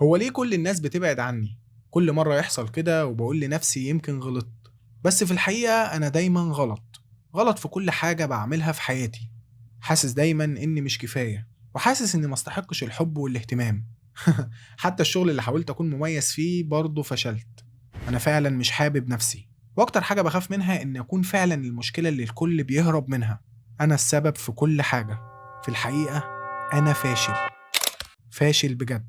هو ليه كل الناس بتبعد عني؟ كل مرة يحصل كده وبقول لنفسي يمكن غلطت، بس في الحقيقة أنا دايما غلط، غلط في كل حاجة بعملها في حياتي. حاسس دايما إني مش كفاية، وحاسس إني ما استحقش الحب والاهتمام. حتى الشغل اللي حاولت أكون مميز فيه برضه فشلت. أنا فعلا مش حابب نفسي، وأكتر حاجة بخاف منها إن أكون فعلا المشكلة اللي الكل بيهرب منها. أنا السبب في كل حاجة. في الحقيقة أنا فاشل، فاشل بجد.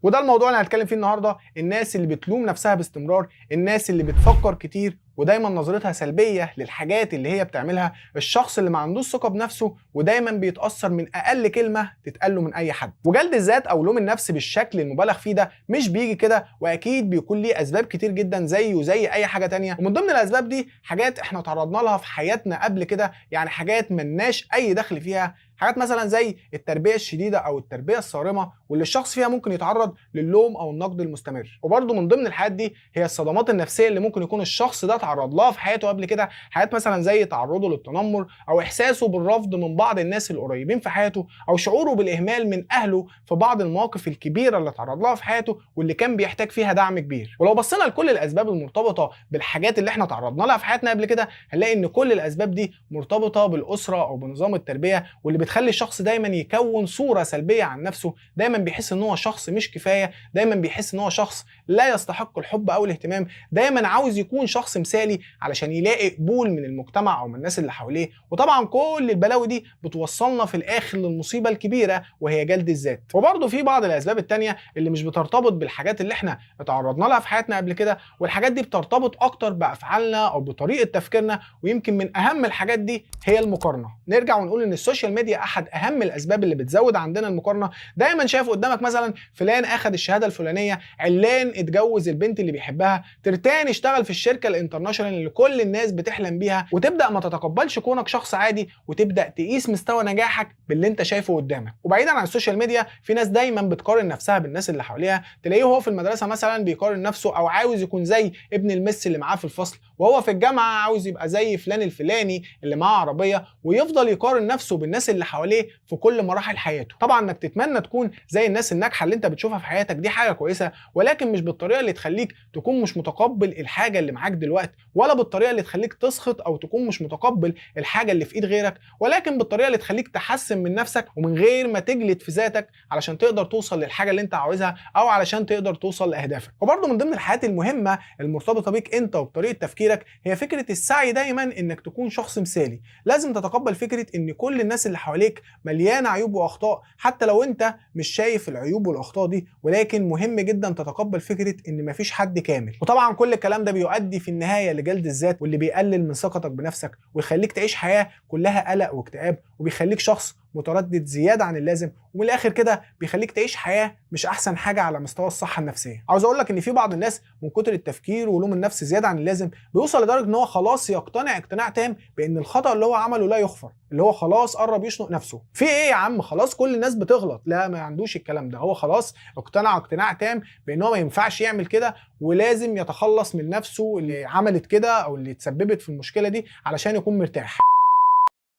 وده الموضوع اللي هنتكلم فيه النهارده، الناس اللي بتلوم نفسها باستمرار، الناس اللي بتفكر كتير ودايما نظرتها سلبية للحاجات اللي هي بتعملها، الشخص اللي ما عندوش ثقة بنفسه ودايما بيتاثر من اقل كلمة تتقال له من اي حد. وجلد الذات او لوم النفس بالشكل المبالغ فيه ده مش بيجي كده، واكيد بيكون ليه اسباب كتير جدا زيه وزي اي حاجة تانية. ومن ضمن الاسباب دي حاجات احنا تعرضنا لها في حياتنا قبل كده، يعني حاجات ملناش اي دخل فيها، حاجات مثلا زي التربية الشديدة او التربية الصارمة واللي الشخص فيها ممكن يتعرض للوم او النقد المستمر. وبرده من ضمن الحاجات دي هي الصدمات النفسية اللي ممكن يكون الشخص ده تعرض لها في حياته قبل كده، حاجات مثلا زي تعرضه للتنمر او احساسه بالرفض من بعض الناس القريبين في حياته، او شعوره بالاهمال من اهله في بعض المواقف الكبيرة اللي تعرض لها في حياته واللي كان بيحتاج فيها دعم كبير. ولو بصينا لكل الاسباب المرتبطة بالحاجات اللي احنا تعرضنا لها في حياتنا قبل كده، هنلاقي ان كل الاسباب دي مرتبطة بالاسرة او بنظام التربية، واللي بتخلي الشخص دايما يكون صوره سلبية عن نفسه، دايما بيحس ان هو شخص مش كفاية، دايما بيحس ان هو شخص لا يستحق الحب او الاهتمام، دايما عاوز يكون شخص مثالي علشان يلاقي قبول من المجتمع او من الناس اللي حواليه. وطبعا كل البلاوي دي بتوصلنا في الاخر للمصيبه الكبيرة وهي جلد الذات. وبرده في بعض الاسباب التانية اللي مش بترتبط بالحاجات اللي احنا اتعرضنا لها في حياتنا قبل كده، والحاجات دي بترتبط اكتر بافعالنا او بطريقة تفكيرنا، ويمكن من اهم الحاجات دي هي المقارنة. نرجع ونقول ان ال social media احد اهم الاسباب اللي بتزود عندنا المقارنة. دايما شايف قدامك مثلا فلان اخذ الشهادة الفلانية، علان اتجوز البنت اللي بيحبها، ترتان اشتغل في الشركة ال international اللي كل الناس بتحلم بيها، وتبدا ما تتقبلش كونك شخص عادي وتبدا تقيس مستوى نجاحك باللي انت شايفه قدامك. وبعيدا عن ال social media، في ناس دايما بتقارن نفسها بالناس اللي حواليها، تلاقيه هو في المدرسة مثلا بيقارن نفسه او عاوز يكون زي ابن المس اللي معاه في الفصل، وهو في الجامعة عاوز يبقى زي فلان الفلاني اللي معاه عربية، ويفضل يقارن نفسه بالناس اللي حواليه في كل مراحل حياته. طبعا انك تتمنى تكون زي الناس الناجحة اللي انت بتشوفها في حياتك دي حاجة كويسة، ولكن مش بالطريقة اللي تخليك تكون مش متقبل الحاجة اللي معاك دلوقتي، ولا بالطريقة اللي تخليك تسخط او تكون مش متقبل الحاجة اللي في ايد غيرك، ولكن بالطريقة اللي تخليك تحسن من نفسك ومن غير ما تجلد في ذاتك علشان تقدر توصل للحاجة اللي انت عاوزها او علشان تقدر توصل لاهدافك. وبرده من ضمن الحاجات المهمة المرتبطة بيك انت وبطريقة تفكيرك هي فكرة السعي دايما انك تكون شخص مثالي. لازم تتقبل فكرة ان كل الناس اللي حواليك مليانة عيوب واخطاء، حتى لو انت مش شايف العيوب والاخطاء دي، ولكن مهم جدا تتقبل فكرة ان مفيش حد كامل. وطبعا كل الكلام ده بيؤدي في النهاية لجلد الذات، واللي بيقلل من ثقتك بنفسك ويخليك تعيش حياة كلها قلق واكتئاب، وبيخليك شخص متردد زيادة عن اللازم، ومن الاخر كده بيخليك تعيش حياة مش احسن حاجة على مستوى الصحة النفسية. عاوز اقول لك ان في بعض الناس من كتر التفكير ولوم النفس زيادة عن اللازم بيوصل لدرجة ان هو خلاص يقتنع اقتناع تام بان الخطا اللي هو عمله لا يغفر، اللي هو خلاص قرب يشنق نفسه. في ايه يا عم، خلاص كل الناس بتغلط. لا، ما عندوش الكلام ده، هو خلاص اقتنع اقتناع تام بان هو ما ينفعش يعمل كده، ولازم يتخلص من نفسه اللي عملت كده او اللي اتسببت في المشكلة دي علشان يكون مرتاح.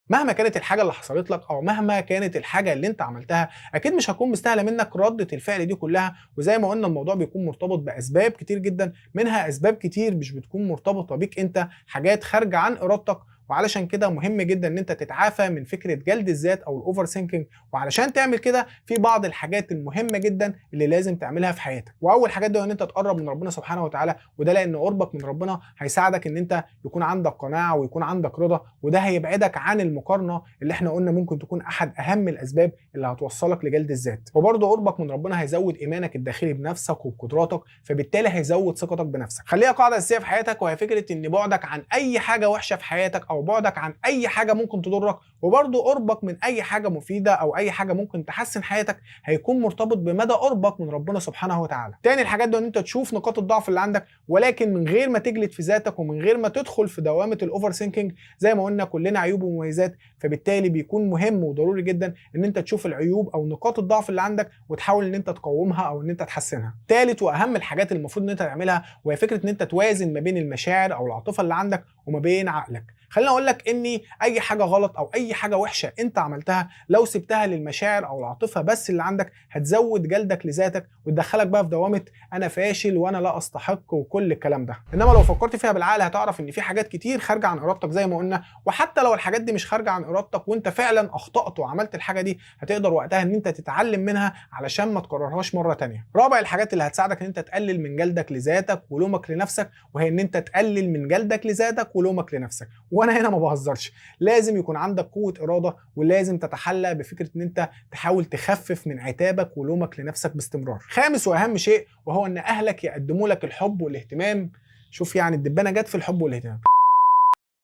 مهما كانت الحاجة اللي حصلت لك او مهما كانت الحاجة اللي انت عملتها، اكيد مش هتكون مستاهلة منك رده الفعل دي كلها. وزي ما قلنا الموضوع بيكون مرتبط باسباب كتير جدا، منها اسباب كتير مش بتكون مرتبطة بيك انت، حاجات خارجه عن ارادتك. وعلشان كده مهم جدا ان انت تتعافى من فكرة جلد الذات او ال overthinking. وعلشان تعمل كده في بعض الحاجات المهمة جدا اللي لازم تعملها في حياتك. واول حاجات ده ان انت تقرب من ربنا سبحانه وتعالى، وده لان قربك من ربنا هيساعدك ان انت يكون عندك قناعة ويكون عندك رضا، وده هيبعدك عن المقارنة اللي احنا قلنا ممكن تكون احد اهم الاسباب اللي هتوصلك لجلد الذات. وبرده قربك من ربنا هيزود ايمانك الداخلي بنفسك وبقدراتك، فبالتالي هيزود ثقتك بنفسك. خليها قاعدة اساسية في حياتك، وهي فكرة ان بعدك عن اي حاجة وحشة في حياتك او بعدك عن اي حاجة ممكن تضرك، وبرده قربك من اي حاجة مفيدة او اي حاجة ممكن تحسن حياتك هيكون مرتبط بمدى قربك من ربنا سبحانه وتعالى. تاني الحاجات دي ان انت تشوف نقاط الضعف اللي عندك، ولكن من غير ما تجلد في ذاتك ومن غير ما تدخل في دوامه ال overthinking. زي ما قلنا كلنا عيوب ومميزات، فبالتالي بيكون مهم وضروري جدا ان انت تشوف العيوب او نقاط الضعف اللي عندك وتحاول ان انت تقومها او ان انت تحسنها. تالت واهم الحاجات اللي المفروض ان انت تعملها وهي فكرة ان انت توازن ما بين المشاعر او العاطفة اللي عندك وما بين عقلك. خلينا خليني اقول لك ان اي حاجة غلط او اي حاجة وحشة انت عملتها لو سبتها للمشاعر او العاطفة بس اللي عندك هتزود جلدك لذاتك وتدخلك بقى في دوامه انا فاشل وانا لا استحق وكل الكلام ده. انما لو فكرت فيها بالعقل هتعرف ان في حاجات كتير خارجه عن ارادتك زي ما قلنا، وحتى لو الحاجات دي مش خارجه عن ارادتك وانت فعلا اخطات وعملت الحاجة دي هتقدر وقتها ان انت تتعلم منها علشان ما تكررهاش مرة تانية. رابع الحاجات اللي هتساعدك ان انت تقلل من جلدك لذاتك ولومك لنفسك، وهي ان انت تقلل من جلدك لذاتك ولومك لنفسك. وانا هنا ما بهزرش، لازم يكون عندك قوة اراده، ولازم تتحلى بفكره ان انت تحاول تخفف من عتابك ولومك لنفسك باستمرار. خامس واهم شيء، وهو ان اهلك يقدموا لك الحب والاهتمام. شوف يعني الدبانه جت في الحب والاهتمام.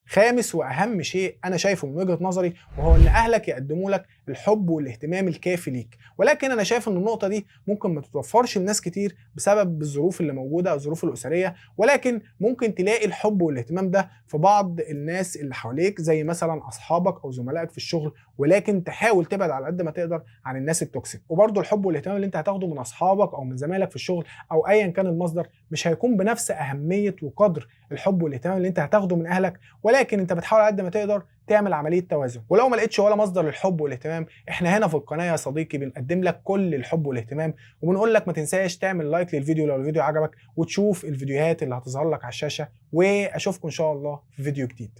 خامس واهم شيء انا شايفه من وجهه نظري، وهو ان اهلك يقدموا لك الحب والاهتمام الكافي ليك. ولكن انا شايف ان النقطة دي ممكن ما تتوفرش لناس كتير بسبب الظروف اللي موجودة او الظروف الاسرية، ولكن ممكن تلاقي الحب والاهتمام ده في بعض الناس اللي حواليك زي مثلا اصحابك او زملائك في الشغل، ولكن تحاول تبعد على قد ما تقدر عن الناس ال toxic. وبرده الحب والاهتمام اللي انت هتاخده من اصحابك او من زمايلك في الشغل او ايا كان المصدر مش هيكون بنفس اهمية وقدر الحب والاهتمام اللي انت هتاخده من اهلك، ولكن انت بتحاول على قد ما تقدر تعمل عملية توازن. ولو ما لقيتش ولا مصدر للحب والاهتمام، احنا هنا في القناة يا صديقي بنقدم لك كل الحب والاهتمام، وبنقول لك ما تنساش تعمل like للفيديو لو الفيديو عجبك، وتشوف الفيديوهات اللي هتظهر لك على الشاشة، واشوفكم ان شاء الله في فيديو جديد.